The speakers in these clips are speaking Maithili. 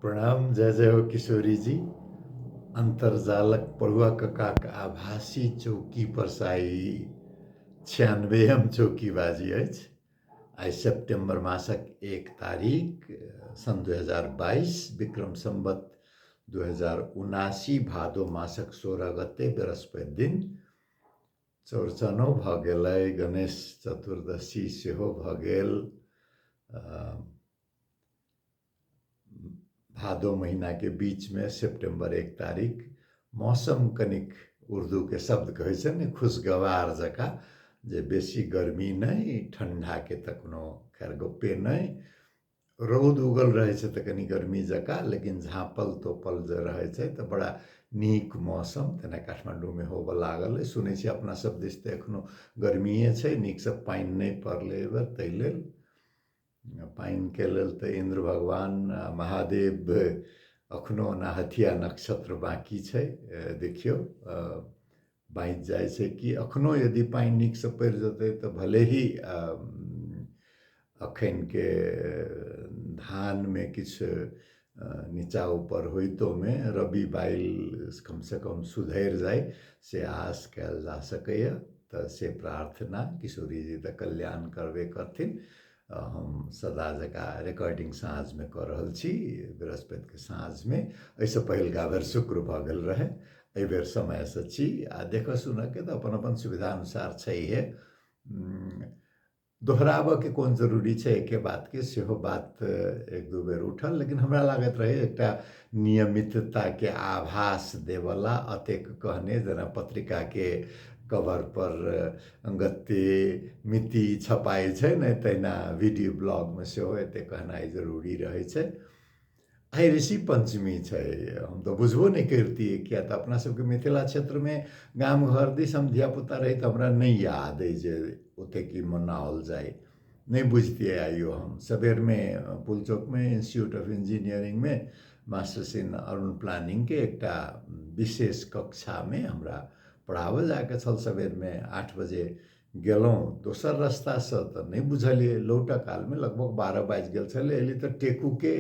प्रणाम, जय जय हो किशोरी जी। अन्तर्जालक पढ़ुआ ककाक आभासी चौकी पर आइ 96म चौकीबाजी अछि। आइ सेप्टेम्बर मासक 1 तारीख सन् 2022, विक्रम सम्वत 2079, भादो मासक 16 गते, बृहस्पति दिन। चौरचनो भऽ गेलै, गणेश चतुर्दशी सेहो भऽ गेल। भादो महीनाके बीचमे सेप्टेम्बर 1 तारीख। मौसम कनिक उर्दूके शब्द कहै छै ने, खुशगवार जकाँ, जे बेसी गर्मी नहि, ठण्डाके तऽ कोनो खैर गप्पे नहि। रौद उगल रहै छै तऽ कनि गर्मी जकाँ, लेकिन झाँपल तोपल जे रहै छै तऽ बड़ा नीक मौसम तेना काठमाण्डूमे होबऽ लागल अइ। सुनै छी अपना सब दिस तऽ एखनो गर्मिए छै, नीकसँ पानि नहि पड़लै एहिबेर, ताहि लेल पानिके लेल तऽ इन्द्र भगवान महादेव एखनो ओना हथिया नक्षत्र बाँकी छै। देखियौ बाँचि जाइ छै कि एखनो। यदि पानि नीकसँ पड़ि जेतै तऽ भले ही एखनके धानमे किछु नीचा ऊपर होइतोमे रबी बाइल कमसँ कम सुधरि जाइ, से आस कयल जा सकैए। तऽ से प्रार्थना, किशोरीजी तऽ कल्याण करबे करथिन। हम सदा जकाँ रिकॉर्डिंग साँझमे कऽ रहल छी, बृहस्पतिके साँझमे। एहिसँ पहिलुका बेर शुक्र भऽ गेल रहै, एहिबेर समयसँ छी। आ देखऽ सुनऽके तऽ अपन अपन सुविधा अनुसार छैहे, दोहराबऽके कोन जरूरी छै एके बातके। सेहो बात एक दू बेर उठल, लेकिन हमरा लागैत रहै एकटा नियमितताके आभास देबऽला अतेक कहने, जेना पत्रिकाके कवर पर गते मिति छपाइ छै ने, तहिना वीडियो ब्लॉगमे सेहो एतेक कहनाइ जरूरी रहै छै। आइ ऋषि पञ्चमी छै, हम तऽ बुझबो नहि करितियै, किया तऽ अपना सबके मिथिला क्षेत्रमे गाम घर दिस हम धियापुता रही तऽ हमरा नहि याद अइ जे ओते की मनाओल जाइ, नहि बुझतियै। आइयो हम सबेरमे पुलचौकमे इन्स्टिट्यूट ऑफ इंजीनियरिंगमे मास्टर्स इन अर्बन प्लानिंगके एकटा विशेष कक्षामे हमरा पढ़ाबऽ जाइके छल। सबेरमे 8 बजे गेलहुँ दोसर रस्तासँ तऽ नहि बुझलियै, लौटऽ कालमे लगभग 12 बाजि गेल छलै। एली तऽ टेकूके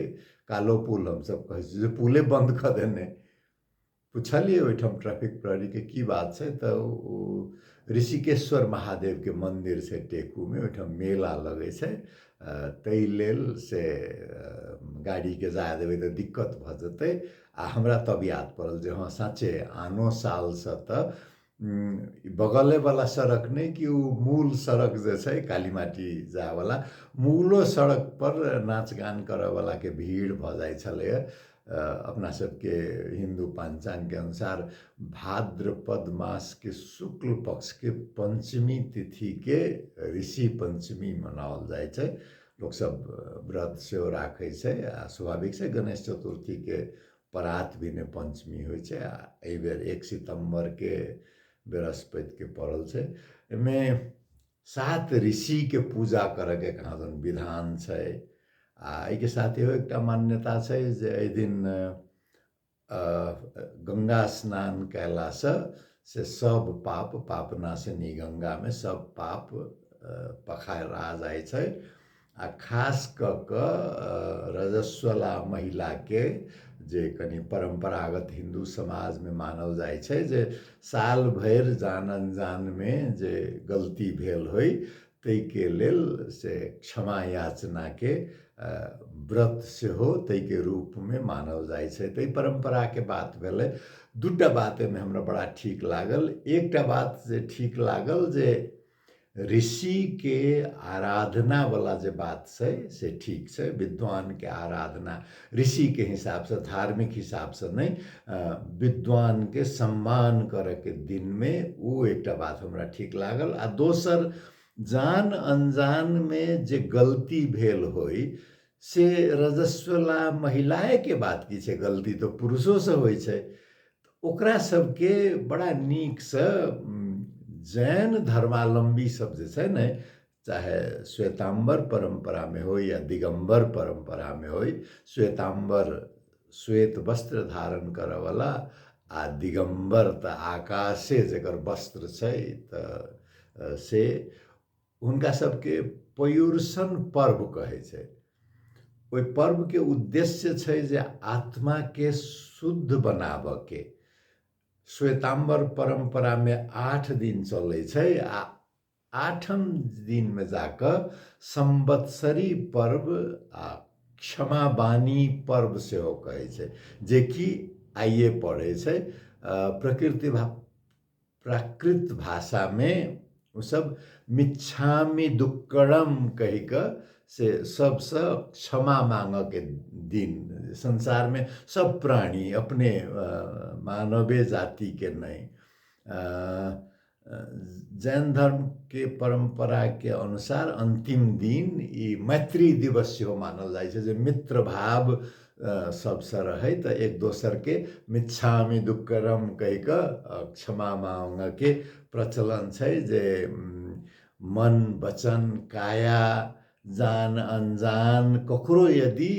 कालो पुल हमसभ कहै छी जे पुले बन्द कऽ देने। पुछलियै ओहिठाम ट्रैफिक प्रहरीके की बात छै, तऽ ओ ऋषिकेश्वर महादेवके मन्दिर छै टेकूमे, ओहिठाम मेला लगै छै, ताहि लेल से गाड़ीके जाय देबै तऽ दिक्कत भऽ जेतै। आ हमरा तब याद पड़ल जे हँ साँचे आनो सालसँ तऽ बगलेवला सड़क नहि कि ओ मूल सड़क जे छै कालीमाटी जायवला, मूलो सड़क पर नाच गान करऽवलाके भीड़ भऽ जाइ छलैए। अपना सबके हिन्दू पञ्चाङ्गके अनुसार भाद्रपद मासके शुक्ल पक्षके पञ्चमी तिथिके ऋषि पञ्चमी मनाओल जाइ छै। लोकसब व्रत सेहो राखै छै आ स्वाभाविक छै गणेश चतुर्थीके परात भेने पञ्चमी होइ छै। आ एहिबेर 1 सितम्बरके बृहस्पतिके पड़ल छै। एहिमे 7 ऋषिके पूजा करऽके कहाँदन विधान छै। आ एहिके साथ इहो एकटा मान्यता छै जे एहि दिन गंगा स्नान कयलासँ से सब पाप, पापनाशिनी गंगामे सब पाप पखारा जाइ छै। आ खास कऽ कऽ रजस्वला महिलाके जे कनि परम्परागत हिन्दू समाजमे मानल जाइ छै जे साल भरि जान अनजानमे जे गलती भेल होइ ताहिके लेल से क्षमा याचनाके व्रत सेहो ताहिके रूपमे मानल जाइ छै। ताहि परम्पराके बात भेलै। दूटा बात एहिमे हमरा बड़ा ठीक लागल। एकटा बात जे ठीक लागल जे ऋषिके आराधना वाला जे बात छै से ठीक छै, विद्वानके आराधना ऋषिके हिसाबसँ, धार्मिक हिसाबसँ नहि, विद्वानके सम्मान करऽके दिनमे ओ एकटा बात हमरा ठीक लागल। आ दोसर, जान अनजानमे जे गलती भेल होइ से रजस्वला महिलाएके बात की छै, गलती तऽ पुरुषोसँ होइ छै। ओकरा सबके बड़ा नीकसँ जैन धर्मावलम्बी सब जे छै ने, चाहे श्वेताम्बर परम्परामे होइ या दिगम्बर परम्परामे होइ, श्वेताम्बर श्वेत वस्त्र धारण करऽवला आ दिगम्बर तऽ आकाशे जकर वस्त्र छै, तऽ से हुनका सबके पर्युषण पर्व कहै छै। ओहि पर्वके उद्देश्य छै जे आत्माके शुद्ध बनाबऽके। श्वेताम्बर परम्परामे 8 दिन चलै छै आ 8म दिनमे जाकऽ सम्वत्सरी पर्व आ क्षमावाणी पर्व सेहो कहै छै, जेकि आइए पड़ै छै। प्रकृति प्राकृत भाषामे ओसभ मिच्छामि दुक्कड़म कहि कऽ से सबसँ क्षमा मांगऽके दिन। संसारमे सब प्राणी अपने मानवे जातिके नहि, जैन धर्मके परम्पराके अनुसार अन्तिम दिन ई मैत्री दिवस सेहो मानल जाइ छै, जे मित्र भाव सबसँ रहै तऽ एक दोसरके मिच्छामि दुक्कड़म कहि कऽ क्षमा मांगऽके प्रचलन छै, जे मन वचन काया जान अनजान ककरो यदि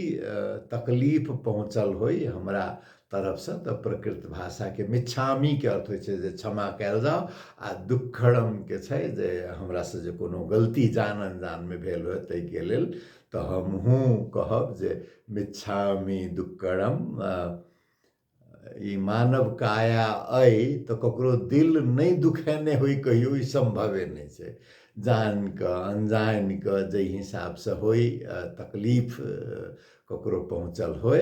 तकलीफ पहुँचल होइ हमरा तरफसँ तऽ प्रकृत भाषाके मिच्छामीके अर्थ होइ छै जे क्षमा कयल जाउ, आ दुःखड़मके छै जे हमरासँ जे कोनो गलती जान अनजानमे भेल होइ ताहिके लेल तऽ हमहूँ कहब जे मिच्छामी दुक्कड़म। ई मानव काया अइ तऽ ककरो दिल नहि दुखेने होइ कहियो, ई सम्भवे नहि छै। जानि कऽ अनजानि कऽ जाहि हिसाबसँ होइ तकलीफ ककरो पहुँचल होइ,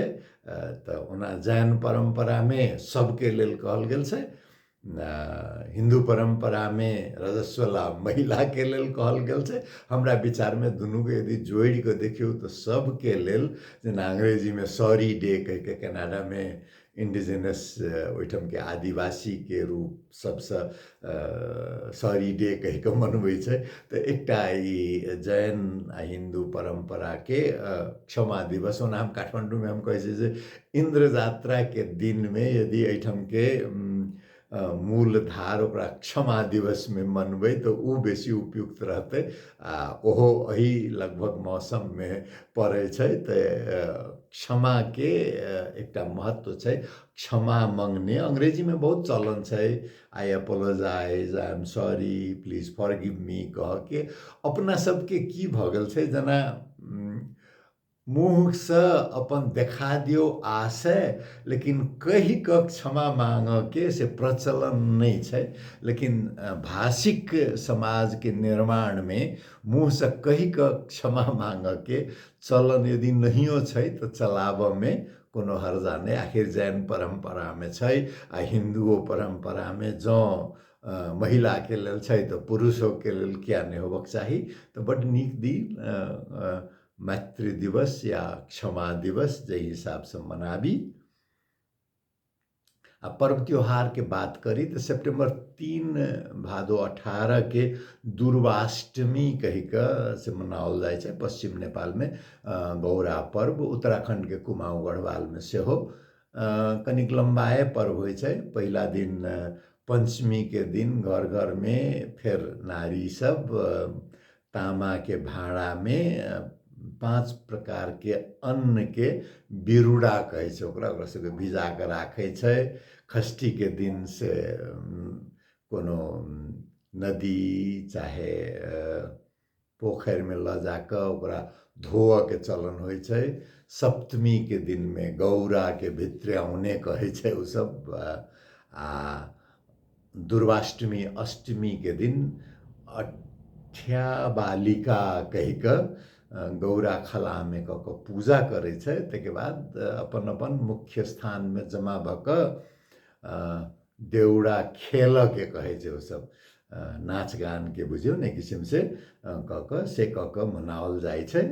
तऽ ओना जैन परम्परामे सबके लेल कहल गेल छै, हिन्दू परम्परामे रजस्वला महिलाके लेल कहल गेल छै। हमरा विचारमे दुनूके यदि जोड़ि कऽ देखियौ तऽ सबके लेल, जेना अंग्रेजीमे सॉरी डे कहि कऽ कनाडामे इंडिजिनस ओहिठामके आदिवासीके रूप सबसँ सॉरी डे कहि कऽ मनबै छै, तऽ एकटा ई जैन आ हिन्दू परम्पराके क्षमा दिवस। ओना हम काठमाण्डूमे हम कहै छी जे इन्द्र यात्राके दिनमे यदि एहिठामके मूल धार ओकरा क्षमा दिवसमे मनबै तऽ ओ बेसी उपयुक्त रहतै, आ ओहो एही लगभग मौसममे पड़ै छै। तऽ क्षमाके एकटा महत्व छै। क्षमा मंगने अंग्रेजीमे बहुत चलन छै, I apologise, I am sorry, please forgive me कहके। अपना सबके की भऽ गेल छै, जेना मुँहसँ अपन देखा दियौ आशय, लेकिन कहि कऽ क्षमा मांगऽके से प्रचलन नहि छै। लेकिन भाषिक समाजके निर्माणमे मुँहसँ कहि कऽ क्षमा मांगऽके चलन यदि नहियो छै तऽ चलाबऽमे कोनो हर्जा नहि। आखिर जैन परम्परामे छै आ हिन्दुओ परम्परामे जँ महिलाके लेल छै तऽ पुरुषोके लेल किया नहि होबक चाही। तऽ बड्ड नीक दिन मातृ दिवस या क्षमा दिवस जाहि हिसाबसँ मनाबी। आ पर्व त्योहारके बात करी तऽ सेप्टेम्बर 3 भादो 18 के दुर्वाष्टमी कहि कऽ से मनाओल जाइ छै पश्चिम नेपालमे गौरा पर्व। उत्तराखण्डके कुमाऊँ गढ़वालमे सेहो कनिक लम्बाए पर्व होइ छै। पहिला दिन पञ्चमीके दिन घर घरमे फेर नारी सब तामाके भाँडामे 5 प्रकारके अन्नके बिरुडा कहै छै ओकरा, ओकरा सबके भिजा कऽ राखै छै। षष्ठीके दिन से कोनो नदी चाहे पोखरिमे लऽ जाकऽ ओकरा धोअके चलन होइ छै। सप्तमीके दिनमे गौराके भित्र्याउने कहै छै ओसब। आ दुर्वाष्टमी अष्टमीके दिन अठ्या बालिका कहि कऽ गौरा खलामे कऽ कऽ पूजा करै छै। ताहिके बाद अपन अपन मुख्य स्थानमे जमा भऽ कऽ देउरा खेलऽके कहै छै ओसब, नाच गानके बुझियौ ने किसिमसे कऽ कऽ से कऽ कऽ मनाओल जाइ छै।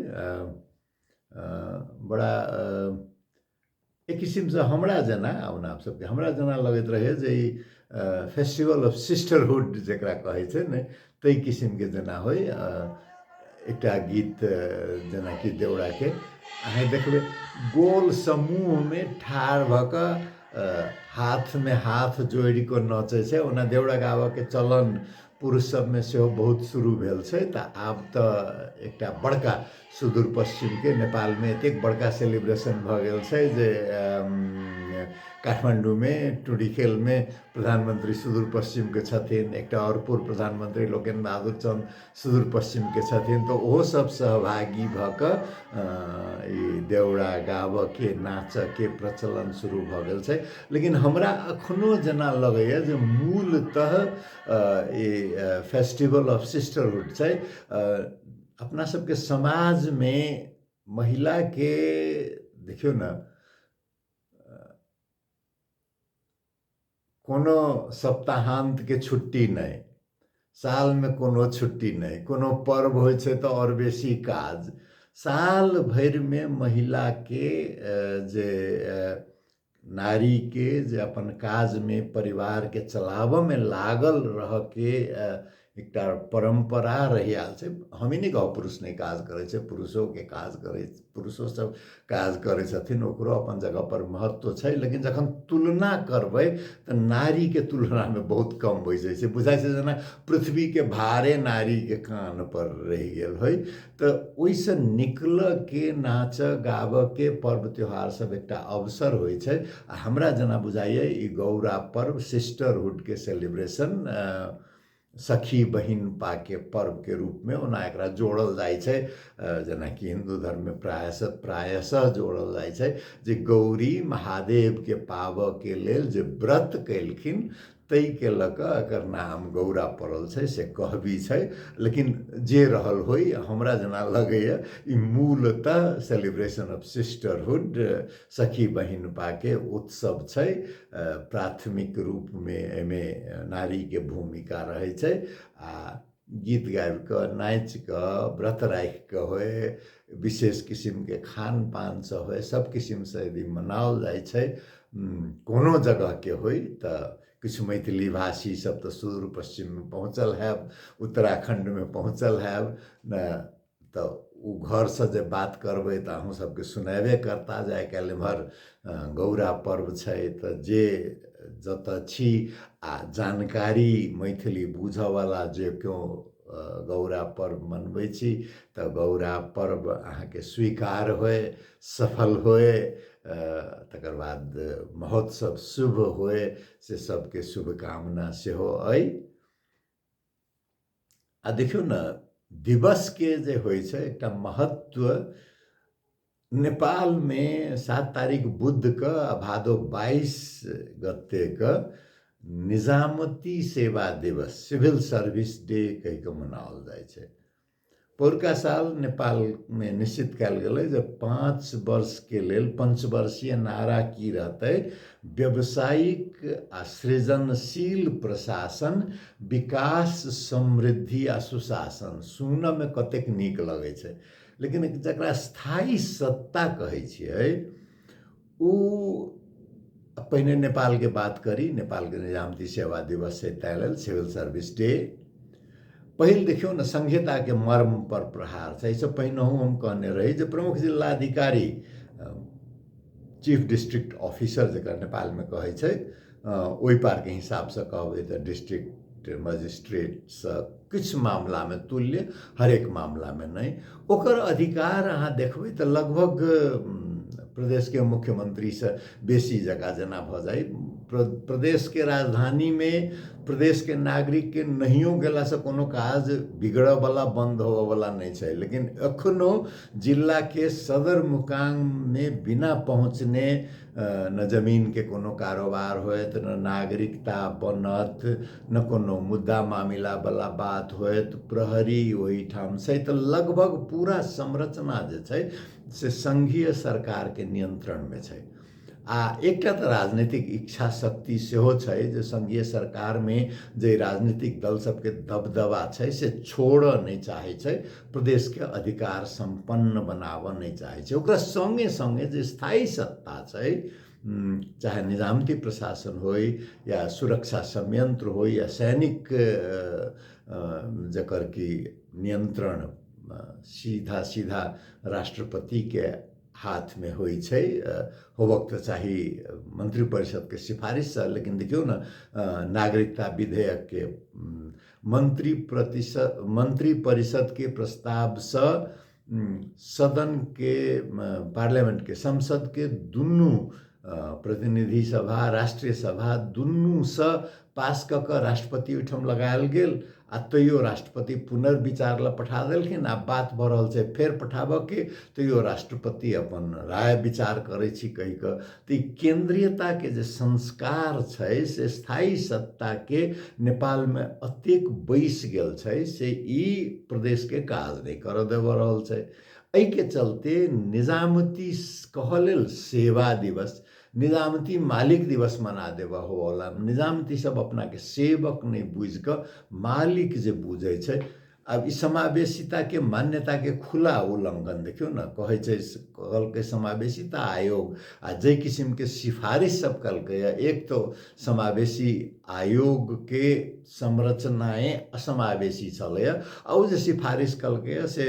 बड़ा एक किसिमसँ हमरा जेना ओना आप सबके हमरा जेना लगैत रहै जे ई फेस्टिवल ऑफ सिस्टरहुड जकरा कहै छै ने ताहि किसिमके जेना होइ। एकटा गीत जेनाकि देउराके अहाँ देखबै गोल समूहमे ठाढ़ भऽ कऽ हाथमे हाथ जोड़ि कऽ नचै छै। ओना देउरा गाबऽके चलन पुरुष सबमे सेहो बहुत शुरू भेल छै। तऽ आब तऽ एकटा बड़का सुदूर पश्चिमके नेपालमे एतेक बड़का सेलिब्रेशन भऽ गेल छै जे काठमाडौँमे टुँडीखेलमे प्रधानमन्त्री सुदूरपश्चिमके छथिन, एकटा आओर पूर्व प्रधानमन्त्री लोकेन्द्र बहादुर चन्द सुदूरपश्चिमके छथिन, तऽ ओहो सब सहभागी भऽ कऽ ई देउरा गाबऽके नाचऽके प्रचलन शुरू भऽ गेल छै। लेकिन हमरा अखनो जेना लगैए जे मूलतः ई फेस्टिवल ऑफ सिस्टरहुड छै। अपना सबके समाजमे महिलाके देखियौ ने, कोनो सप्ताहान्तके छुट्टी नहि, सालमे कोनो छुट्टी नहि, कोनो पर्व होइ छै तऽ आओर बेसी काज। साल भरिमे महिलाके जे नारीके जे अपन काजमे परिवारके चलाबऽमे लागल रहऽके एकटा परम्परा रहि आयल छै। हम ई नहि कहब पुरुष नहि काज करै छै, पुरुषोके काज करै, पुरुषो सब काज करै छथिन, ओकरो अपन जगहपर महत्व छै, लेकिन जखन तुलना करबै तऽ नारीके तुलनामे बहुत कम बुझै छै, बुझाइ छै जेना पृथ्वीके भारे नारीके कान्हपर रहि गेल होइ। तऽ ओहिसँ निकलऽके नाचऽ गाबऽके पर्व त्योहार सब एकटा अवसर होइ छै। आ हमरा जेना बुझाइए ई गौरा पर्व सिस्टरहुडके सेलिब्रेशन, सखी बहिनपाके पर्वके रूपमे ओना एकरा जोड़ल जाइ छै, जेनाकि हिन्दू धर्ममे प्रायशः जोड़ल जाइ छै जे गौरी महादेवके पाबऽके लेल जे व्रत केलखिन ताहिके लऽ कऽ एकर नाम गौरा पड़ल छै, से कहबी छै। लेकिन जे रहल होइ, हमरा जेना लगैए ई मूलतः सेलिब्रेशन ऑफ सिस्टरहुड, सखी बहिनपाके उत्सव छै। प्राथमिक रूपमे एहिमे नारीके भूमिका रहै छै आ गीत गाबिकऽ, नाचिकऽ, व्रत राखिकऽ होइ, विशेष किसिमके खान पानसँ होइ, सब किसिमसँ यदि मनाओल जाइ छै कोनो जगहके होइ। तऽ किछु मैथिली भाषी सब तऽ सुदूर पश्चिममे पहुँचल हैब, उत्तराखण्डमे पहुँचल हैब ने, तऽ ओ घरसँ जे बात करबै तऽ अहूँ सबके सुनेबे करता जे आइ काल्हि एम्हर गौरा पर्व छै। तऽ जे जतऽ छी आ जानकारी मैथिली बूझऽवला जे केओ गौरा पर्व मनबै छी तऽ गौरा पर्व अहाँके स्वीकार होय, सफल होय, तकर बाद महोत्सव शुभ होय, से सबके शुभकामना सेहो अइ। आ देखियौ ने, दिवसके जे होइ छै एकटा महत्व, नेपालमे 7 तारीख बुधके आ भादो 22 गतेके निजामती सेवा दिवस, सिविल सर्विस डे कहि कऽ मनाओल जाइ छै। पौरका साल नेपालमे निश्चित कयल गेलै जे 5 वर्षके लेल पंचवर्षीय नारा की रहतै, व्यावसायिक आ सृजनशील प्रशासन, विकास, समृद्धि आ सुशासन। सुनऽमे कतेक नीक लगै छै, लेकिन जकरा स्थायी सत्ता कहै छियै उ पहिने नेपालके बात करी, नेपालके निजामती सेवा दिवस छै ताहि लेल सिविल सर्विस डे। पहिल देखियौ ने, संहिताके मर्म पर प्रहार छै। एहिसँ पहिनहुँ हम कहने रही जे प्रमुख जिलाधिकारी, चीफ डिस्ट्रिक्ट ऑफिसर जकरा नेपालमे कहै छै, ओहि पारके हिसाबसँ कहबै तऽ डिस्ट्रिक्ट मजिस्ट्रेटसँ किछु मामलामे तुल्य, हरेक मामलामे नहि। ओकर अधिकार अहाँ देखबै तऽ लगभग प्रदेशके मुख्यमंत्रीसँ बेसी जगह जेना भऽ जाइ। प्रदेशके राजधानीमे प्रदेशके नागरिकके नहियो गेलासँ कोनो काज बिगड़ऽवला, बन्द होबऽवला नहि छै, लेकिन एखनो जिलाके सदर मुकाममे बिना पहुँचने न जमीनके कोनो कारोबार होयत, न नागरिकता बनत, न कोनो मुद्दा मामिलावला बात होयत, प्रहरी ओहिठाम छै। तऽ लगभग पूरा संरचना जे छै से संघीय सरकारके नियंत्रणमे छै। आ एकटा तऽ राजनीतिक इच्छा शक्ति सेहो छै जे संघीय सरकारमे जे राजनीतिक दल सबके दबदबा छै से छोड़ऽ नहि चाहै छै, प्रदेशके अधिकार सम्पन्न बनाबऽ नहि चाहै छै। ओकरा सङ्गे सङ्गे जे स्थायी सत्ता छै, चाहे निजामती प्रशासन होइ या सुरक्षा संयंत्र होइ या सैनिक, जकर कि नियंत्रण सीधा सीधा राष्ट्रपतिके हाथमे होइ छै, होबक तऽ चाही मन्त्रिपरिषदके सिफारिशसँ, लेकिन देखियौ ने नागरिकता विधेयकके मन्त्रिपरिषदके प्रस्तावसँ सदनके, पार्लियामेंटके, संसदके दुनू प्रतिनिधि सभा, राष्ट्रिय सभा दुनूसँ पास कऽ कऽ राष्ट्रपति ओहिठाम लगायल गेल आ तैयो राष्ट्रपति पुनर्विचार लए पठा देलखिन। आब बात भऽ रहल छै फेर पठाबऽके, तैयो राष्ट्रपति अपन राय विचार करै छी कहि कऽ। तऽ ई केन्द्रीयताके जे संस्कार छै से स्थायी सत्ताके नेपालमे अतेक बैसि गेल छै से ई प्रदेशके काज नहि करऽ देबऽ रहल छै। एहिके चलते निजामती कहऽ लेल सेवा दिवस, निजामती मालिक दिवस मना देबऽ होवला। निजामती सब अपनाके सेवक नहि बुझि कऽ मालिक जे बुझै छै। आब ई समावेशिताके मान्यताके खुला उल्लङ्घन देखियौ ने, कहै छै कहलकै समावेशिता आयोग आ जाहि किसिमके सिफारिश सब केलकैए, एक तऽ समावेशी आयोगके संरचनाए असमावेशी छलैए आ ओ जे सिफारिश केलकैए से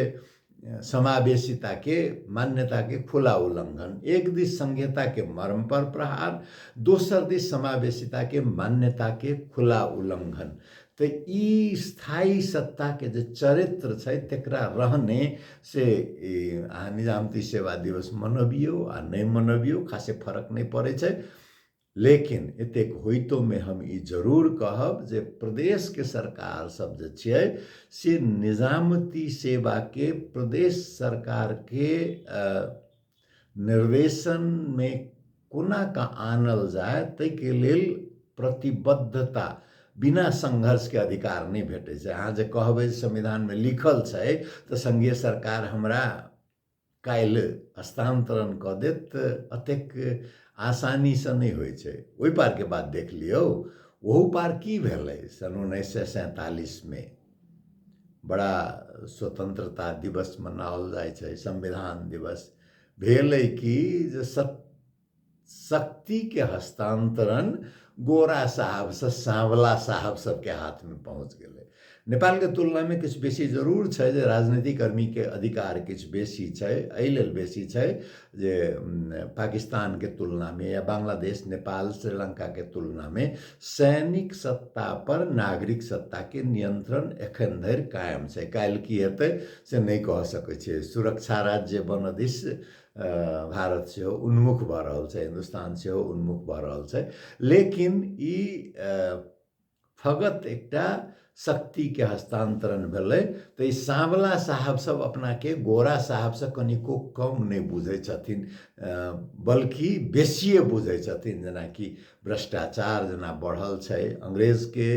समावेशिताके मान्यताके खुला उल्लङ्घन। एक दिस संघीयताके मर्म पर प्रहार, दोसर दिस समावेशिताके मान्यताके खुला उल्लङ्घन। तऽ ई स्थायी सत्ताके जे चरित्र छै तकरा रहने से अहाँ निजामती सेवा दिवस मनबियौ आ नहि मनबियौ खासे फरक नहि पड़ै छै। लेकिन एतेक होइतोमे हम ई जरूर कहब जे प्रदेशके सरकार सब जे छियै से निजामती सेवाके प्रदेश सरकारके निर्देशनमे कोना कऽ आनल जाय ताहिके लेल प्रतिबद्धता बिना सङ्घर्षके अधिकार नहि भेटै छै। अहाँ जे कहबै संविधानमे लिखल छै तऽ सङ्घीय सरकार हमरा काल्हि हस्तान्तरण कऽ देत, एतेक आसानीसँ नहि होइ छै। ओहि पारके बात देख लियौ, ओहू पार की भेलै सन् 1947मे बड़ा स्वतन्त्रता दिवस मनाओल जाइ छै, संविधान दिवस भेलै कि जे शक्तिके हस्तान्तरण गोरा साहबसँ साँवला साहब सबके हाथमे पहुँच गेलै। नेपालके तुलनामे किछु बेसी जरूर छै जे राजनीतिक कर्मीके अधिकार किछु बेसी छै, एहि लेल बेसी छै जे पाकिस्तानके तुलनामे या बांग्लादेश, नेपाल, श्रीलङ्काके तुलनामे सैनिक सत्ता पर नागरिक सत्ताके नियन्त्रण एखन धरि कायम छै। काल्हि की हेतै से नहि कह सकै छियै। सुरक्षा राज्य बनऽ दिस भारत सेहो उन्मुख भऽ रहल छै, हिन्दुस्तान सेहो उन्मुख भऽ रहल छै, लेकिन ई फगत एकटा शक्तिके हस्तान्तरण भेलै। तऽ ई साँवला साहब सब अपनाके गोरा साहबसँ कनिको कम नहि बुझै छथिन, बल्कि बेसिए बुझै छथिन। जेनाकि भ्रष्टाचार जेना बढ़ल छै, अंग्रेजके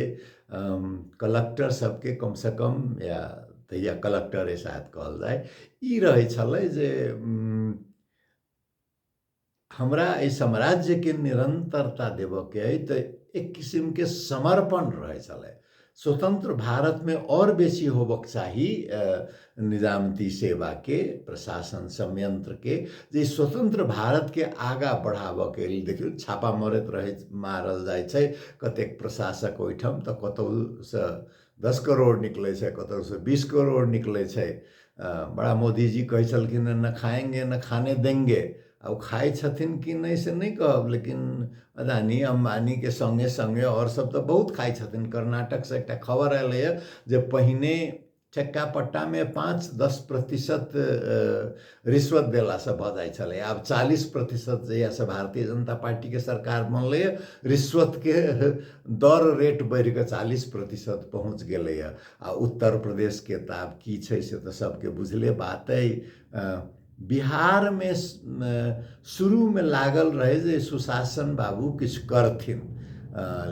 कलक्टर सबके कमसँ कम, या तहिया कलक्टरे शायद कहल जाय, ई रहै छलै जे हमरा एहि साम्राज्यके निरन्तरता देबऽके अइ, तऽ एक किसिमके समर्पण रहै छलै। स्वतन्त्र भारतमे आओर बेसी होबक चाही निजामती सेवाके, प्रशासन संयन्त्रके, जे स्वतन्त्र भारतके आगाँ बढ़ाबऽके लेल। देखियौ छापा मरैत रहै, मारल जाइ छै कतेक प्रशासक ओहिठाम, तऽ कतहुसँ 10 करोड़ निकलै छै, कतहुसँ 20 करोड़ निकलै छै। बड़ा मोदीजी कहै छलखिन न खाएंगे न खाने देंगे, आ ओ खाइ छथिन कि नहि से नहि कहब, लेकिन अदानी अम्बानीके सङ्गे सङ्गे आओर सब तऽ बहुत खाइ छथिन। कर्नाटकसँ एकटा खबर एलैए जे पहिने ठेक्का पट्टामे 5-10% रिश्वत देलासँ भऽ जाइ छलै, आब 40% जहियासँ भारतीय जनता पार्टीके सरकार बनलैए रिश्वतके दर रेट बढ़ि कऽ 40% पहुँच गेलैए। आ उत्तर प्रदेशके तऽ आब की छै से तऽ सबके बुझले बात अइ। बिहारमे शुरूमे लागल रहै जे सुशासन बाबू किछु करथिन,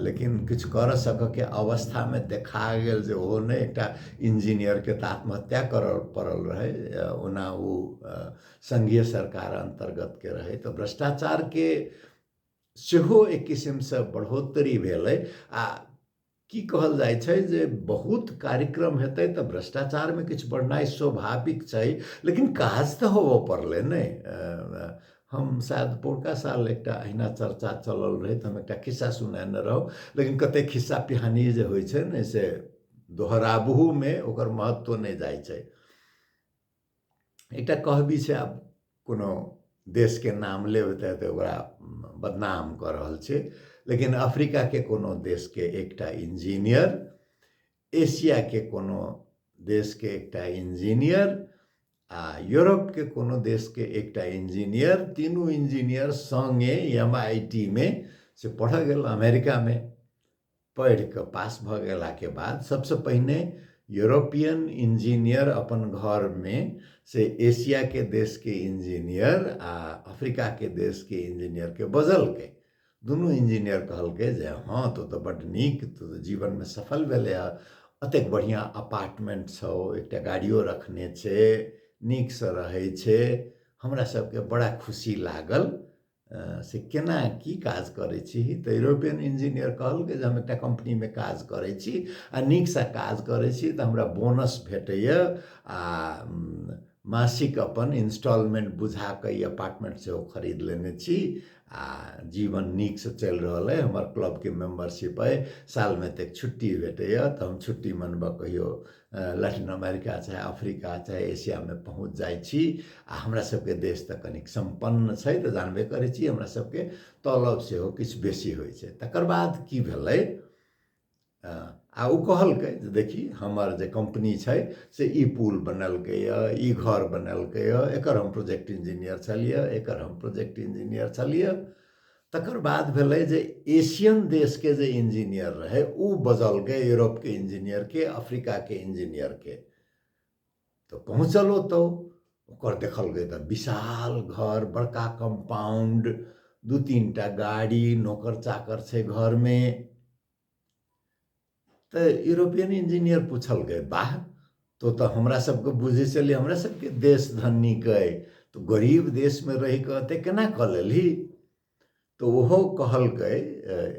लेकिन किछु करऽ सकऽके अवस्थामे देखा गेल जे ओहो नहि, एकटा इंजीनियरके तऽ आत्महत्या करऽ पड़ल रहै, ओना ओ संघीय सरकार अन्तर्गतके रहै। तऽ भ्रष्टाचारके सेहो एक किसिमसँ बढ़ोत्तरी भेलै। आ की कहल जाइ छै जे बहुत कार्यक्रम हेतै तऽ भ्रष्टाचारमे किछु बढ़नाइ स्वाभाविक छै, लेकिन काज तऽ होबऽ पड़लै ने। हम शायद पौरका साल एकटा अहिना चर्चा चलल रहै तऽ हम एकटा खिस्सा सुनेने रहौं, लेकिन कतेक खिस्सा पिहानी जे होइ छै ने से दोहराबहुमे ओकर महत्व नहि जाइ छै। एकटा कहबी छै, आब कोनो देशके नाम लेब तऽ ओकरा बदनाम कऽ रहल छै, लेकिन अफ्रीकाके कोनो देशके एकटा इंजीनियर, एशियाके कोनो देशके एकटा इंजीनियर आ यूरोपके कोनो देशके एकटा इंजीनियर, तीनू इंजीनियर सङ्गे MIT मे से पढ़ऽ गेल अमेरिकामे। पढ़ि कऽ पास भऽ गेलाके बाद सबसँ पहिने यूरोपियन इंजीनियर अपन घरमे से एशियाके देशके इंजीनियर आ अफ्रीकाके देशके इंजीनियरके बजलकै। दुनू इंजीनियर कहलकै जे हँ तो तऽ बड्ड नीक, तो तऽ जीवनमे सफल भेलै हँ, एतेक बढ़िआँ अपार्टमेंट छौ, एकटा गाड़ियो रखने छै, नीकसँ रहै छै, हमरा सबके बड़ा खुशी लागल, से केना की काज करै छी। तऽ यूरोपियन इंजीनियर कहलकै जे हम एकटा कम्पनीमे काज करै छी आ नीकसँ काज करै छी तऽ हमरा बोनस भेटैए आ मासिक अपन इंस्टॉलमेंट बुझा कऽ ई अपार्टमेंट सेहो खरीद लेने छी आ जीवन नीकसँ चलि रहल अइ, हमर क्लबके मेम्बरशिप अइ, सालमे एतेक छुट्टी भेटैए तऽ हम छुट्टी मनबऽ कहियो लैटिन अमेरिका चाहे अफ्रीका चाहे एशियामे पहुँच जाइ छी आ हमरा सबके देश तऽ कनिक सम्पन्न छै तऽ जानबे करै छी हमरा सबके तलब सेहो किछु बेसी होइ छै। तकर बाद की भेलै, आ ओ कहलकै जे देखी हमर जे कम्पनी छै से ई पुल बनेलकैए, ई घर बनेलकैए, एकर हम प्रोजेक्ट इंजीनियर छलियै, एकर हम प्रोजेक्ट इंजीनियर छलियै। तकर बाद भेलै जे एशियन देशके जे इंजीनियर रहै ओ बजलकै यूरोपके इंजीनियरके, अफ्रीकाके इंजीनियरके। तऽ पहुँचल ओतऽ, ओकर देखलकै तऽ विशाल घर, बड़का कम्पाउंड, 2-3 टा गाड़ी, नौकर चाकर छै घरमे। तऽ यूरोपियन इंजीनियर पुछलकै, वाह तो तऽ हमरा सबके बुझै छलियै हमरा सबके देश धनिक अइ, तऽ गरीब देशमे रहि कऽ एते केना कऽ लेलही? तऽ ओहो कहलकै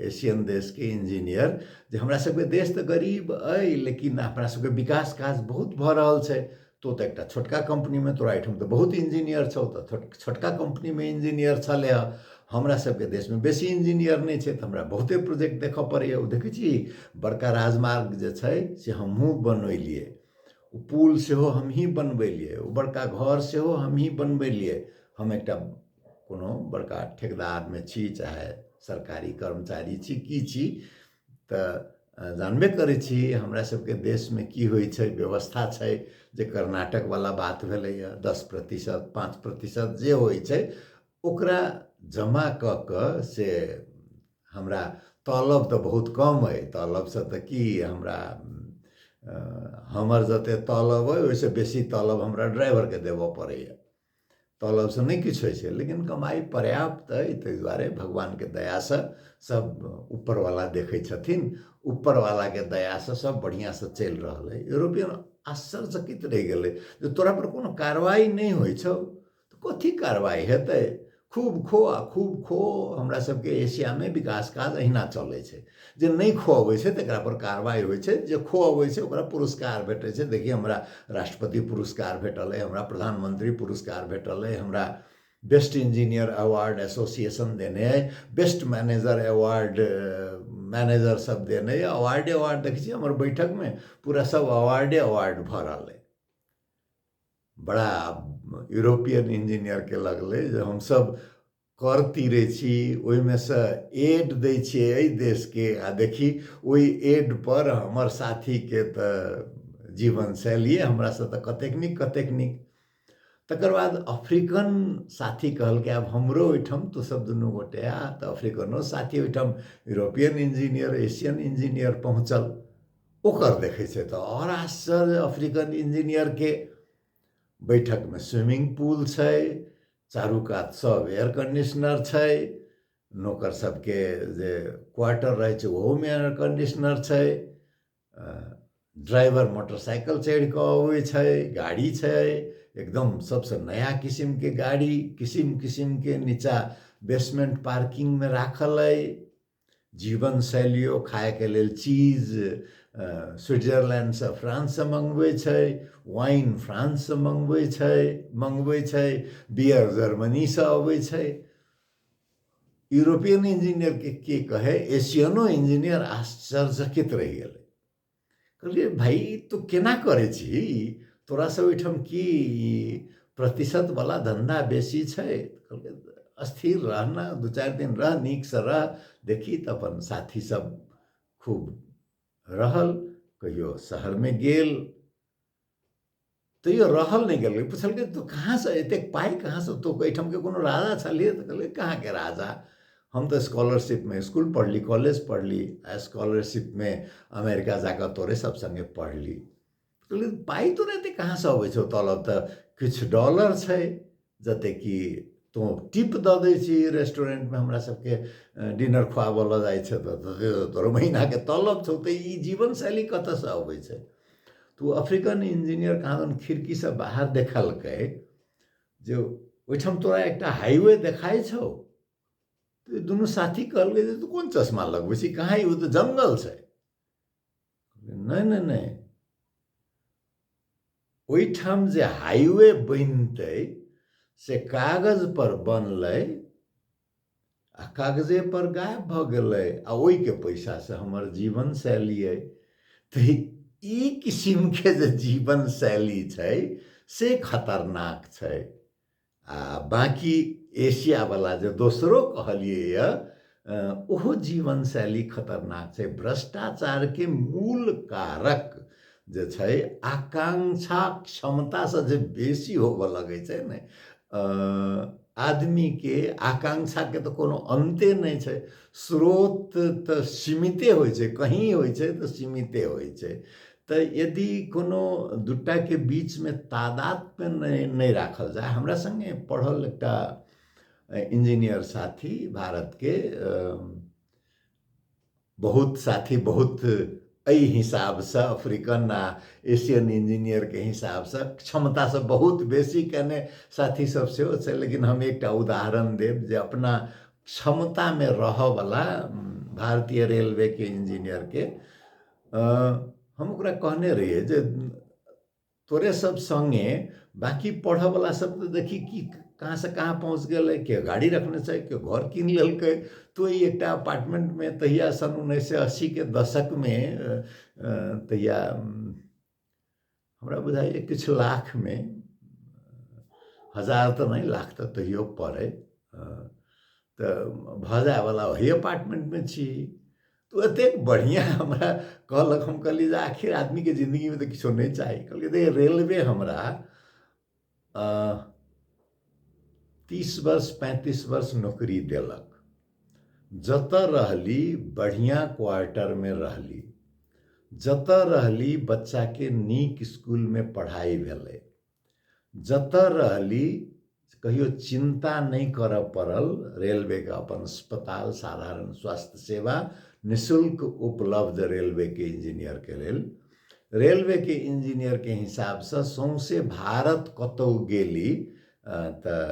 एशियन देशके इंजीनियर जे हमरा सबके देश तऽ गरीब अइ लेकिन अपना सबके विकास काज बहुत भऽ रहल छै, तो तऽ एकटा छोटका कम्पनीमे, तोरा एहिठाम तऽ बहुत इंजीनियर छौ, तऽ छोटका कम्पनीमे इंजीनियर छलै हँ, हमरा सबके देशमे बेसी इंजीनियर नहि छै तऽ हमरा बहुते प्रोजेक्ट देखऽ पड़ैए। ओ देखै छी बड़का राजमार्ग जे छै से हमहूँ बनेलियै, ओ पुल सेहो हमहीँ बनबेलियै, ओ बड़का घर सेहो हमहीँ बनबेलियै, हम एकटा कोनो बड़का ठेकेदारमे छी चाहे सरकारी कर्मचारी छी की छी, तऽ जानबे करै छी हमरा सबके देशमे की होइ छै, व्यवस्था छै जे कर्नाटकवला बात भेलैए 10% 5% जे होइ छै ओकरा जमा कऽ कऽ से हमरा तलब तऽ बहुत कम अइ, तलबसँ तऽ की हमरा हमर जते तलब अइ ओहिसँ बेसी तलब हमरा ड्राइवरके देबऽ पड़ैए, तलबसँ नहि किछु होइ छै लेकिन कमाइ पर्याप्त अइ, ताहि दुआरे भगवानके दयासँ सब ऊपरवला देखै छथिन, ऊपरवलाके दयासँ सब बढ़िआँसँ चलि रहल अइ। यूरोपियन आश्चर्यचकित रहि गेलै जे तोरा पर कोनो कार्रवाइ नहि होइ छौ, तऽ कथी कार्रवाइ हेतै, खूब खो आ खूब खो। हमरा सबके एशियामे विकास काज अहिना चलै छै, जे नहि खुअबै छै तकरा पर कार्रवाइ होइ छै, जे खुअबै छै ओकरा पुरस्कार भेटै छै। देखिए हमरा राष्ट्रपति पुरस्कार भेटल अइ, हमरा प्रधानमंत्री पुरस्कार भेटल अइ, हमरा बेस्ट इंजीनियर अवार्ड एसोसिएशन देने अइ, बेस्ट मैनेजर अवार्ड मैनेजर सब देने अइ, अवार्डे अवार्ड देखै छियै हमर बैठकमे पूरा सब अवार्डे अवार्ड भरल अइ। बड़ा यूरोपियन इंजीनियरके लगलै जे हमसब कर तीरै छी, ओहिमे सँ एड दै छियै एहि देशके, आ देखी ओहि एड पर हमर साथीके तऽ जीवन शैलिए हमरासँ तऽ कतेक नीक कतेक नीक। तकर बाद अफ्रीकन साथी कहलकै आब हमरो ओहिठाम तू सब दुनू गोटे आ, तऽ अफ्रीकनो साथी ओहिठाम यूरोपियन इंजीनियर एशियन इंजीनियर पहुँचल, ओकर देखै छै तऽ आओर आश्चर्य, अफ्रीकन इंजीनियरके बैठकमे स्विमिंग पुल छै, चारू कात सब एयर कंडीशनर छै, नौकर सबके जे क्वार्टर रहै छै ओहोमे एयर कंडीशनर छै, ड्राइवर मोटरसाइकिल चढ़ि कऽ अबै छै, गाड़ी छै एकदम सबसँ नया किसिमके गाड़ी, किसिम किसिमके नीचा बेसमेंट पार्किंगमे राखल अइ, जीवन शैलियो खायके लेल चीज स्विट्जरलैंडसँ फ्रांससँ मंगबै छै, वाइन फ्रांससँ मंगबै छै, बियर जर्मनीसँ अबै छै। यूरोपियन इंजीनियरके के कहै, एशियनो इंजीनियर आश्चर्यचकित रहि गेलै। कहलियै भाइ तू केना करै छी, तोरा सब ओहिठाम की प्रतिशतवला धन्धा बेसी छै? कहलकै अस्थिर रह ना, 2-4 दिन रह, नीकसँ रह, देखी। तऽ अपन साथी सब खूब रहल, कहियो शहरमे गेल। तैयो रहल नहि गेलै। पुछलकै तू कहाँसँ एतेक पाइ कहाँसँ, तू एहिठामके कोनो राजा छलियै? तऽ कहलकै कहाँके राजा, हम तऽ स्कॉलरशिपमे इसकुल पढ़ली, कॉलेज पढ़ली, आ स्कॉलरशिपमे अमेरिका जाकऽ तोरे सब सङ्गे पढ़ली। कहलियै पाइ तोरा एतेक कहाँसँ अबै छौ? तलब तऽ किछु डॉलर छै जतेक कि तोँ टिप दऽ दै छी रेस्टोरेंटमे, हमरा सबके डिनर खुआबऽ लऽ जाइ छै तऽ तोरो महीनाके तलब छौ, तऽ ई जीवन शैली कतऽसँ अबै छै? तऽ ओ अफ्रीकन इंजीनियर कहाँदन खिड़कीसँ बाहर देखलकै जे ओहिठाम तोरा एकटा हाईवे देखाइ छौ। तऽ दुनू साथी कहलकै जे तू कोन चश्मा लगबै छी, कहाँ ओ तऽ जंगल छै। नहि नहि नहि, ओहिठाम जे हाईवे बनतै से कागज पर बनलै आ कागजे पर गायब भऽ गेलै, आ ओहिके पैसासँ हमर जीवन शैली अइ। तऽ ई किसिमके जे जीवन शैली छै से खतरनाक छै। आ बाँकी एशियावला जे दोसरो कहलियै यऽ ओहो जीवन शैली खतरनाक छै। भ्रष्टाचारके मूल कारक जे छै आकांक्षा क्षमतासँ जे बेसी होबऽ लगै छै ने आदमीके, आकांक्षाके तऽ कोनो अन्ते नहि छै, स्रोत तऽ सीमिते होइ छै, कहीँ होइ छै तऽ सीमिते होइ छै। तऽ यदि कोनो दूटाके बीचमे तादादमे नहि राखल जाय। हमरा सङ्गे पढ़ल एकटा इंजीनियर साथी भारतके, बहुत साथी बहुत एहि हिसाबसँ अफ्रीकन आ एशियन इंजीनियरके हिसाबसँ क्षमतासँ बहुत बेसी कयने साथी सब सेहो छै, लेकिन हम एकटा उदाहरण देब जे अपना क्षमतामे रहऽवला भारतीय रेलवेके इंजीनियरके हम ओकरा कहने रहियै जे तोरे सब सङ्गे बाँकी पढ़ऽवला सब तऽ देखी कि कहाँसँ कहाँ पहुँच गेलै, केओ गाड़ी रखने छै, केओ घर कीन लेलकै, तो ई एकटा अपार्टमेंटमे तहिया सन 1980के दशकमे तहिया हमरा बुझाइए किछु लाखमे, हजार तऽ नहि, लाख तऽ तहियो पड़ै, तऽ भऽ जायवला ओही अपार्टमेंटमे छी। तऽ एतेक बढ़िआँ हमरा कहलक, हम कहलियै जे आखिर आदमीके जिन्दगीमे तऽ किछो नहि चाही। कहलकै देख रेलवे हमरा 30 वर्ष 35 वर्ष नौकरी देलक, जतऽ रहली बढ़िआँ क्वार्टरमे रहली, जतऽ रहली बच्चाके नीक इसकुलमे पढ़ाइ भेलै, जतऽ रहली कहियो चिन्ता नहि करऽ पड़ल, रेलवेके अपन अस्पताल, साधारण स्वास्थ्य सेवा निःशुल्क उपलब्ध रेलवेके इंजीनियरके लेल। रेलवेके इंजीनियरके हिसाबसँ सौंसे भारत कतहु गेली तऽ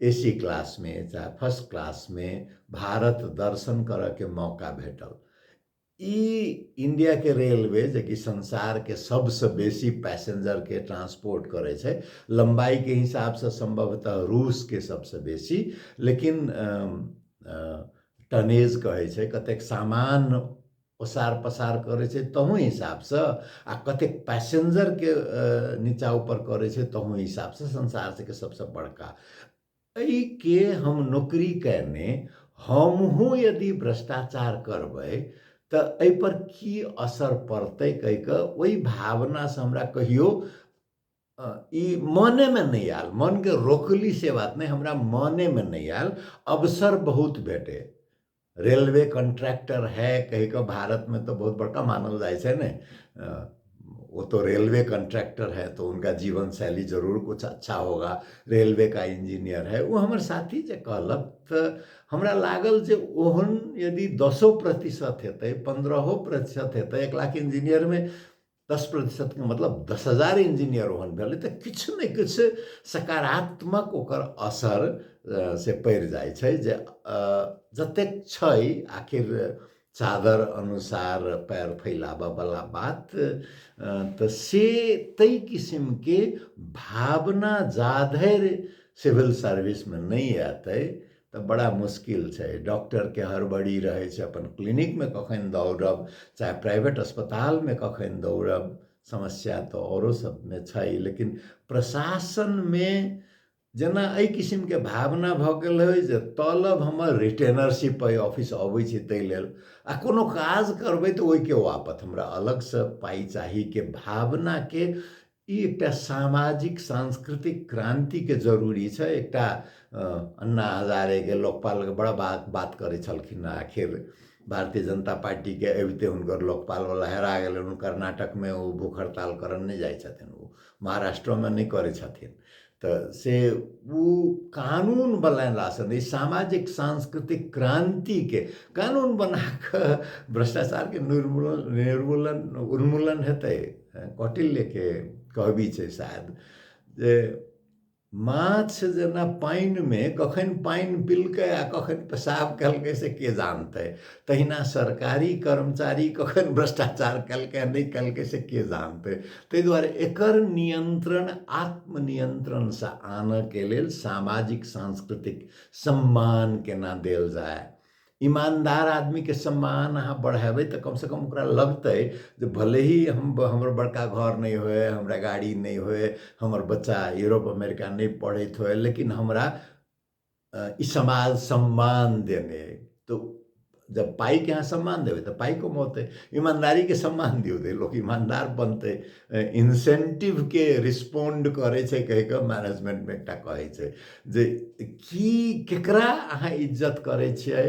ए सी क्लासमे चाहे फर्स्ट क्लासमे भारत दर्शन करऽके मौका भेटल। ई इंडियाके रेलवे जेकि संसारके सबसँ बेसी पैसेंजरके ट्रांसपोर्ट करै छै, लम्बाइके हिसाबसँ सम्भवतः रूसके सबसँ बेसी, लेकिन टनेज कहै छै कतेक सामान ओसार पसार करै छै तहू हिसाबसँ आ कतेक पैसेंजरके नीचा ऊपर करै छै तहू हिसाबसँ संसारके सबसँ बड़का। एहिके हम नौकरी कयने हमहूँ यदि भ्रष्टाचार करबै तऽ एहिपर की असर पड़तै कहि कऽ ओहि भावनासँ हमरा कहियो ई मनेमे नहि आयल, मनके रोकली से बात नहि, हमरा मनेमे नहि आयल। अवसर बहुत भेटै, रेलवे कॉन्ट्रैक्टर है कहि कऽ भारतमे तऽ बहुत बड़का मानल जाइ छै ने, वो तो रेलवे कॉन्ट्रैक्टर है तो उनका जीवन शैली जरूर कुछ अच्छा होगा, रेलवे का इंजीनियर है। ओ हमर साथी जे कहलक तऽ हमरा लागल जे ओहन यदि 10% हेतै, 15% हेतै, 1 लाख इंजीनियरमे 10%के मतलब 10,000 इंजीनियर ओहन भेलै तऽ किछु ने किछु सकारात्मक ओकर असर से पड़ि जाइ छै। जे जतेक छै आखिर चादर अनुसार पैर फैलाबऽवला बात, तऽ से ताहि किसिमके भावना जाधरि सिविल सर्विसमे नहि एतै तऽ बड़ा मुश्किल छै। डॉक्टरके हड़बड़ी रहै छै अपन क्लिनिकमे कखन दौड़ब, चाहे प्राइवेट अस्पतालमे कखन दौड़ब, समस्या तऽ औरो सबमे छै, लेकिन प्रशासनमे जेना एहि किसिमके भावना भऽ गेल होइ जे तलब हमर रिटेनरशिप अइ, ऑफिस अबै छी ताहि लेल, आ कोनो काज करबै तऽ ओहिके वापत हमरा अलगसँ पाइ चाहीके भावनाके ई एकटा सामाजिक सांस्कृतिक क्रान्तिके जरूरी छै। एकटा अन्ना हजारेके लोकपालके बड़ा बात बात करै छलखिन, आखिर भारतीय जनता पार्टीके अबिते हुनकर लोकपालवला हेरा गेलनि। कर्नाटकमे ओ भूख हड़ताल करऽ नहि जाइ छथिन, ओ महाराष्ट्रोमे नहि करै छथिन। तऽ से ओ कानून बनेलासँ नहि, सामाजिक सांस्कृतिक क्रान्तिके कानून बना कऽ भ्रष्टाचारके निर्मूलन निर्मूलन उन्मूलन हेतै? कौटिल्यके कहबी छै शायद जे माछ जेना पानिमे कखन पानि पिलकै आ कखन पेशाब केलकै से के जानतै, तहिना सरकारी कर्मचारी कखन भ्रष्टाचार केलकै आ नहि केलकै से के जानतै। ताहि दुआरे एकर नियंत्रण आत्मनियंत्रणसँ आनऽके लेल सामाजिक सांस्कृतिक सम्मान केना देल जाय, ईमानदार आदमीके सम्मान अहाँ बढ़ेबै तऽ कमसँ कम ओकरा लगतै जे भले ही हम हमर बड़का घर नहि होय, हमरा गाड़ी नहि होय, हमर बच्चा यूरोप अमेरिका नहि पढ़ैत होय, लेकिन हमरा ई समाज सम्मान देने। तऽ जब पाइके अहाँ सम्मान देबै तऽ पाइ कमौतै। ईमानदारीके सम्मान दियौ तऽ लोक ईमानदार बनतै। इन्सेन्टिवके रिस्पोन्ड करै छै कहि कऽ मैनेजमेन्टमे एकटा कहै छै जे की केकरा अहाँ इज्जत करै छियै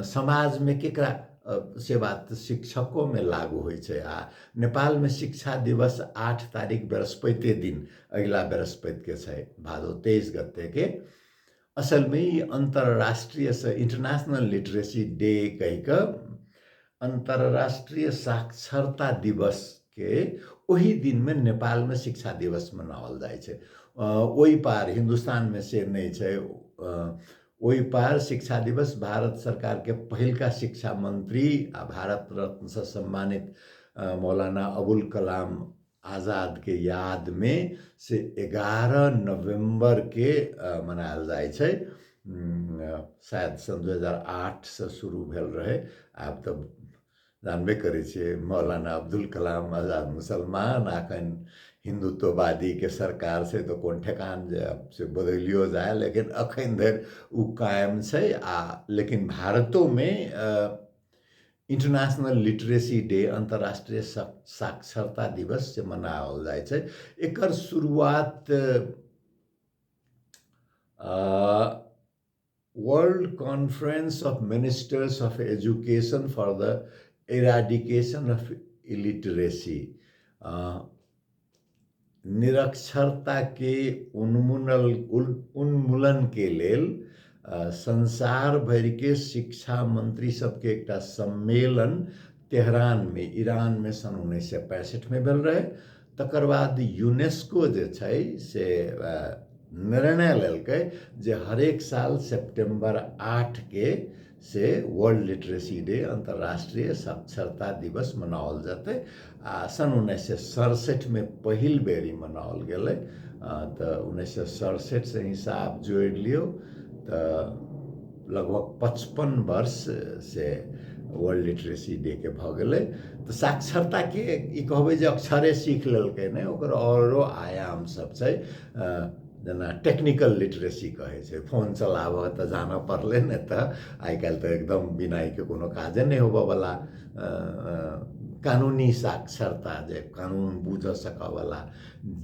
समाजमे, केकरा, से बात शिक्षकोमे लागू होइ छै। आ नेपालमे शिक्षा दिवस 8 तारिक बृहस्पतिे दिन, अगिला बृहस्पतिके छै, भादो 23 गतेके। असलमे ई अन्तर्राष्ट्रीय से इंटरनेशनल लिटरेसी डे कहि कऽ अन्तर्राष्ट्रीय साक्षरता दिवसके ओहि दिनमे नेपालमे शिक्षा दिवस मनाओल जाइ छै। ओहि पार हिन्दुस्तानमे से नहि छै। ओहि पार शिक्षा दिवस भारत सरकारके पहिलका शिक्षा मन्त्री आ भारत रत्नसँ सम्मानित मौलाना अबुल कलाम आजादके यादमे से 11 नवम्बरके मनायल जाइ छै। शायद सन् 2008सँ शुरू भेल रहै। आब तऽ जानबे करै छियै, मौलाना अब्दुल कलाम आजाद मुसलमान, एखन हिन्दुत्ववादीके सरकार छै तऽ कोन ठेकान जे आब से बदलियो जाय, लेकिन अखन धरि ओ कायम छै। आ लेकिन भारतोमे इंटरनेशनल लिटरेसी डे, अंतर्राष्ट्रीय साक्षरता दिवस से मनाओल जाइ छै। एकर शुरुआत world conference of ministers of education for the eradication of illiteracy, निरक्षरताके उन्मूलनके लेल संसार भरिके शिक्षा मंत्री सबके एकटा सम्मेलन तेहरानमे, ईरानमे सन् 1965मे भेल रहै। तकर बाद यूनेस्को जे छै से निर्णय लेलकै जे हरेक साल सेप्टेम्बर 8के से वर्ल्ड लिटरेसी डे, अंतर्राष्ट्रीय साक्षरता दिवस मनाओल जेतै। आ सन् 1967मे पहिल बेर ई मनाओल गेलै। तऽ 1967से हिसाब जोड़ि लियौ तऽ लगभग 55 वर्ष से वर्ल्ड लिटरेसी डे के भऽ गेलै। तऽ साक्षरताके ई कहबै जे अक्षरे सीख लेलकै नहि, ओकर औरो आयाम सब छै। जेना टेक्निकल लिटरेसी कहै छै, फोन चलाबऽ तऽ जानऽ पड़लै ने, तऽ आइ काल्हि तऽ एकदम बिना एहिके कोनो काजे नहि होबऽवला। कानूनी साक्षरता जे कानून बूझऽ सकऽवला,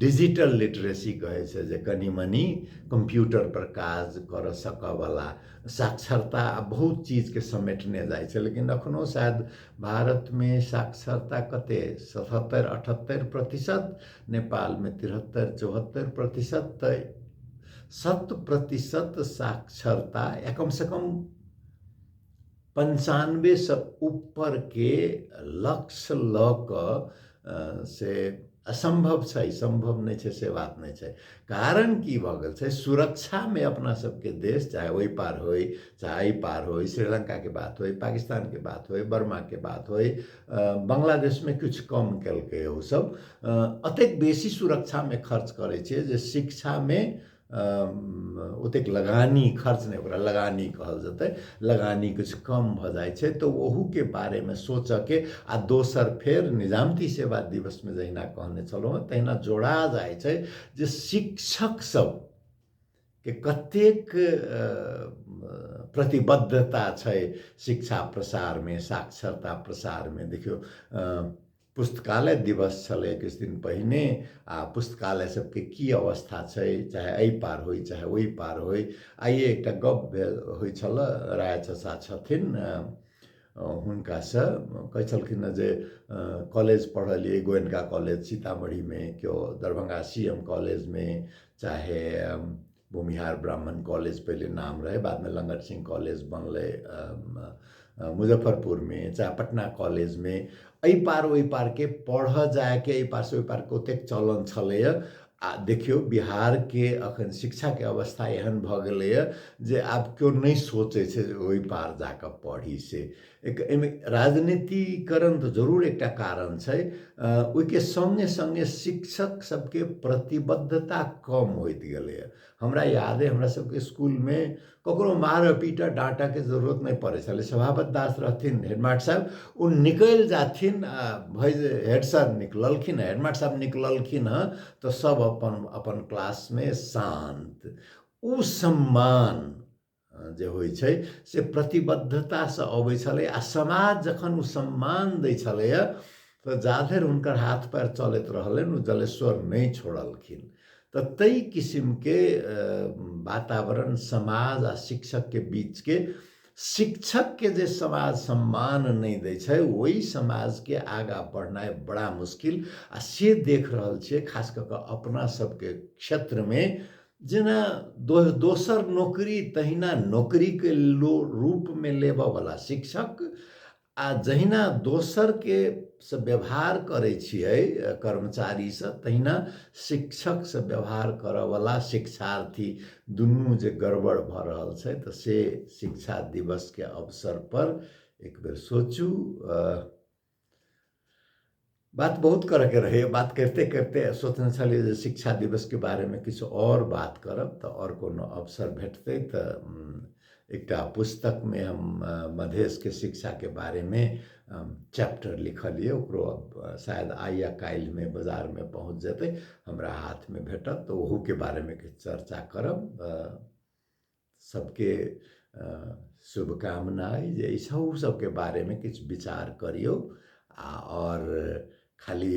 डिजिटल लिटरेसी कहै छै जे कनि मनि कम्प्यूटर पर काज करऽ सकऽवला साक्षरता। बहुत चीजके समेटने जाइ छै। लेकिन एखनो शायद भारतमे साक्षरता कते 77-78%, नेपालमे 73-74%। तऽ 100% साक्षरता या कमसँ कम 95सँ ऊपरके लक्ष्य लऽ कऽ से असम्भव छै, सम्भव नहि छै से बात नहि छै। कारण की भऽ गेल छै, सुरक्षामे अपना सबके देश चाहे ओहि पार होइ चाहे एहि पार होइ, श्रीलङ्काके बात होइ, पाकिस्तानके बात होइ, बर्माके बात होइ, बांग्लादेशमे किछु कम केलकै ओसब, अतेक बेसी सुरक्षामे खर्च करै छै जे शिक्षामे ओतेक लगानी खर्च नहि, ओकरा लगानी कहल जेतै, लगानी किछु कम भऽ जाइ छै। तऽ ओहूके बारेमे सोचऽके। आ दोसर फेर निजामती सेवा दिवसमे जहिना कहने छलहुँ हँ तहिना जोड़ा जाइ छै जे शिक्षक सबके कतेक प्रतिबद्धता छै शिक्षा प्रसारमे, साक्षरता प्रसारमे। देखियौ, पुस्तकालय दिवस छलै किछु दिन पहिने आ पुस्तकालय सबके की अवस्था छै, चाहे एहि पार होइ चाहे ओहि पार होइ। आइए एकटा गप भेल होइ छल, राय चचा छथिन, हुनकासँ कहै छलखिन हँ जे कॉलेज पढ़लियै गोयनका कॉलेज सीतामढ़ीमे, केओ दरभंगा सी एम कॉलेजमे, चाहे भूमिहार ब्राह्मण कॉलेज पहिले नाम रहै, बादमे लंगट सिंह कॉलेज बनलै मुजफ्फरपुरमे, चाहे पटना कॉलेजमे, एहि पार ओहि पारके पढ़ऽ जायके एहि पारसँ ओहि पारके ओतेक चलन छलैए। आ देखियौ बिहारके अखन शिक्षाके अवस्था एहन भऽ गेलैए जे आब केओ नहि सोचै छै जे ओहि पार जाकऽ पढ़ी। से एक एहिमे राजनीतिकरण तऽ जरूर एकटा कारण छै, ओहिके सङ्गे सङ्गे शिक्षक सबके प्रतिबद्धता कम होइत गेलैए। हमरा याद अइ हमरा सबके इसकुलमे ककरो मारऽ पीटऽ डाँटऽके जरूरत नहि पड़ै छलै। सभापति दास रहथिन हेडमास्टर साहब, ओ निकलि जाथिन आ भै जे हेड सर निकललखिन हँ, हेडमास्टर साहब निकललखिन हँ, तऽ सब अपन अपन क्लासमे शान्त। ओ सम्मान जे होइ छै से प्रतिबद्धतासँ अबै छलै आ समाज जखन ओ सम्मान दै छलैए तऽ जाधरि हुनकर हाथ पैर चलैत रहलनि ओ जलेश्वर नहि छोड़लखिन। तऽ ताहि किसिमके वातावरण समाज आ शिक्षकके बीचके, शिक्षकके जे समाज सम्मान नहि दै छै ओहि समाजके आगाँ बढ़नाइ बड़ा मुश्किल। आ से देख रहल छियै खास कऽ कऽ अपना सबके क्षेत्रमे, जेना दोसर नौकरी तहिना नौकरीके रूपमे लेबऽवला शिक्षक, आ जहिना दोसरके से व्यवहार करै छियै कर्मचारीसँ तहिना शिक्षकसँ व्यवहार करऽवला शिक्षार्थी, दुनू जे गड़बड़ भऽ रहल छै। तऽ से शिक्षा दिवसके अवसरपर एक बेर सोचू। बात बहुत करऽके रहै, बात करिते करिते सोचने छलियै जे शिक्षा दिवसके बारेमे किछु आओर बात करब, तऽ आओर कोनो अवसर भेटतै तऽ एकटा पुस्तकमे हम मधेशके शिक्षाके बारेमे चैप्टर लिखलियै, ओकरो शायद आइ या काल्हिमे बाजारमे पहुँच जेतै, हमरा हाथमे भेटत तऽ ओहूके बारेमे किछु चर्चा करब। सबके शुभकामना अइ जे एहि सबके बारेमे किछु विचार करियौ। आ आओर खाली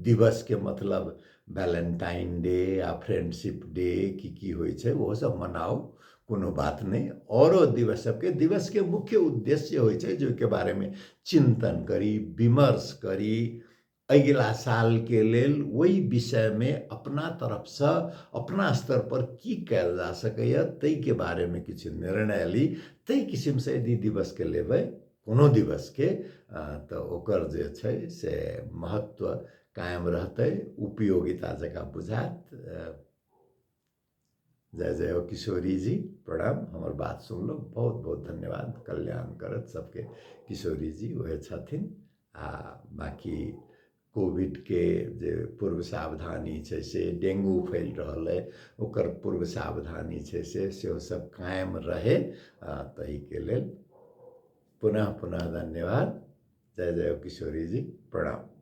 दिवसके मतलब वैलेंटाइन डे आ फ्रेंडशिप डे की की होइ छै ओहो सब मनाउ, कोनो बात नहि। औरो दिवस सबके, दिवसके मुख्य उद्देश्य होइ छै जे ओहिके बारेमे चिन्तन करी, विमर्श करी, अगिला सालके लेल ओहि विषयमे अपना तरफसँ अपना स्तरपर की कयल जा सकैए ताहिके बारेमे किछु निर्णय ली। ताहि किसिमसँ यदि दिवसके लेबै कोनो दिवसके तऽ ओकर जे छै से महत्व कायम रहतै, उपयोगिता जकाँ बुझायत। जय जय हो किशोरी जी, प्रणाम। हमर बात सुनलहुँ, बहुत बहुत धन्यवाद। कल्याण करत सबके किशोरी जी, वएह छथिन। आ बाँकी कोविडके जे पूर्व सावधानी छै से, डेंगू फैल रहल अइ ओकर पूर्व सावधानी छै से सेहो सब कायम रहै, ताहिके लेल पुनः पुनः धन्यवाद। जय जय हो किशोरी जी, प्रणाम।